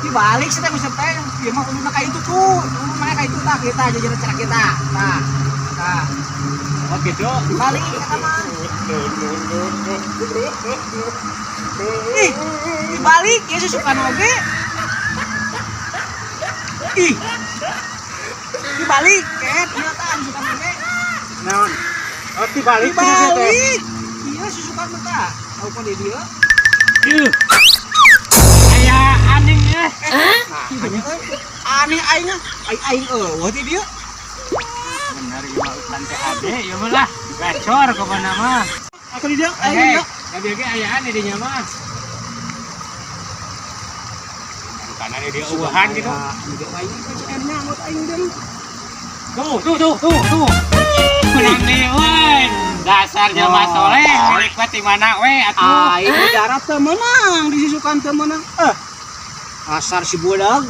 Dibalik sih teh nguseup teh. Ieu mah uluna ka itu tuh. Uluna ka itu tah kita jajaran cara kita. Tah. Tah. Oh gitu. Dibalik eta mah. Ih, dibalik ya susukan oge. Ih. Dibalik, ket, ieu tah susukan oge. Naon? Oh, dibalik cenah teh. Dibalik. Iya susukan mah tah. Tahu kok di dieu. Ih. Aya aneh ya. Nah, hanya euy. Aneh aing ah. Aing aing eueuh di dieu. Bener ieu mah utan teh ade ieu mah lah. Gacor ke mana mah. Aku di dieu, aing di Hei, dieu. tadi ge aya aneh di nya mah. Bukan aneh dia eueuhan gitu. Di dieu aing kan nyangut aing deui. Tuh, tuh, tuh, tuh, tuh. Menang nih, woi. Dasar jelema soleh, milik mah ti mana we atuh. Aing di darat teu meunang, di susukan teu meunang. Eh. Asar si budak.